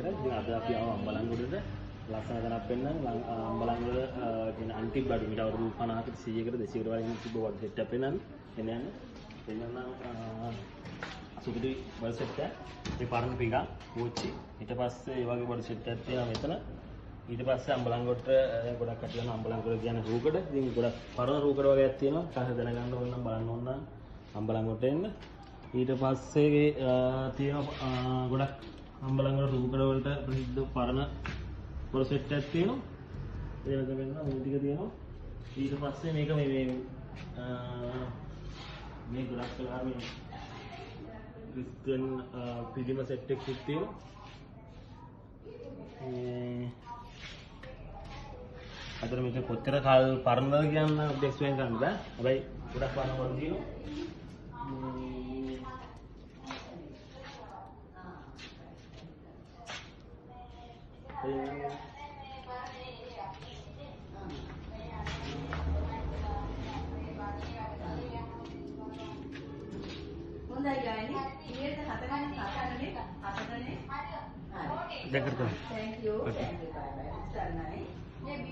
එකට. ඉතින් අද අපි ආව අම්බලන්ගොඩට ලස්සන තැනක් පෙන්නන්න. අම්බලන්ගොඩ කියන අන්ටික් බඩු මිට අවුරුදු 50කට 100කට 200කට වගේ තිබ්බ බඩු සෙට් එකක් පෙන්නන්න. එන්න යන්න. පෙන්නන්න සුපිරි බඩු සෙට් එක. මේ පරණ පිඟා කෝච්චි. ඊට පස්සේ ඒ වගේ බඩු සෙට් එකක් තියෙනවා මෙතන. ඊට පස්සේ අම්බලන්ගොඩට දැන් ගොඩක් කට්ටිය යනවා අම්බලන්ගොඩ කියන්නේ රූකඩ. ඉතින් ගොඩක් පරණ රූකඩ වගේක් තියෙනවා. කාට දැනගන්න ඕන නම් බලන්න ඕන නම් අම්බලන්ගොඩට එන්න. ඊට පස්සේ තියෙන ගොඩක් අම්බලන්ගොඩ රූකඩ වලට ප්‍රසිද්ධ පරණ බඩු සෙට් එකක් තියෙනවා. ඒ වගේ වෙනවා මේ ටික තියෙනවා. ඊට පස්සේ මේක මේ මේ මේ ගොඩක් වෙලා මේ ක්‍රිස්තියානි පිළිම සෙට් එකක් තියෙනවා. අතන මේක කොච්චර කල් පරණද කියන්න අපිට එක්ස්ප්ලেইন කරන්න බෑ. හැබැයි ගොඩක් පරණ බඩු තියෙනවා. හොඳයි ගායනි. ඊට හතරනේ හතරනේ හතරනේ. හරි. දැන් කරමු. Thank you. Thank you. Bye bye. සරණයි.